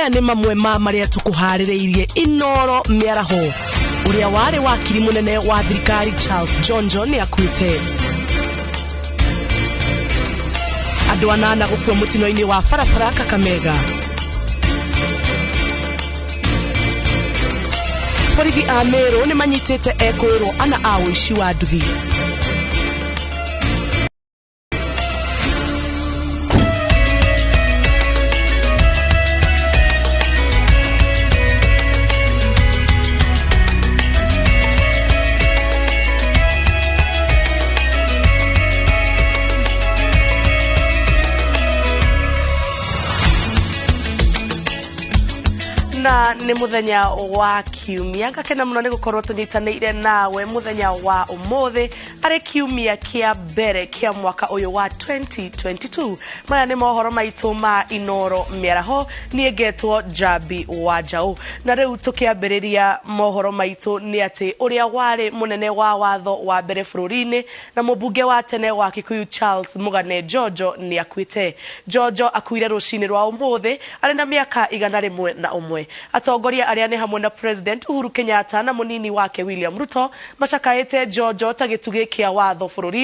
Maya nĩ mamwe ma marĩa tũkũharĩrĩirie Inoro mĩaraho. Ũrĩa warĩ wakiri mũnene wa thirikari Charles Njonjo nĩ akuĩte. Andũ anana gũkua mũtino-inĩ wa barabara Kakamega. Borithi a Meru nĩ manyitĩte ekũĩrwo ana a ũici wa nduthi. Na nĩ mũthenya wa kiumia, ngakena mũno nĩ gũkorwo tũnyitanĩire nawe mũthenya wa ũmũthĩ arĩ kiumia kĩa mbere kĩa mwaka ũyũ wa 2022. Maya nĩ mohoro maitũ ma Inoro mĩaraho, niĩ ngetwo Njambi wa Njaũ. Na rĩu tũkĩambĩrĩria mohoro maitũ nĩ atĩ ũrĩa warĩ mũnene wa watho wa mbere bũrũri-inĩ na mũmbunge wa tene wa Kikuyu Charles Mũgane Njonjo nĩ akuĩte. Njonjo akuire rũcinĩ rwa ũmũthĩ arĩ na mĩaka 101. Atongoria arĩa nĩ hamwe na President Uhuru Kenyatta na mũnini wake William Ruto macakaĩte Njonjo ta gĩtugĩ kĩa watho bũrũri.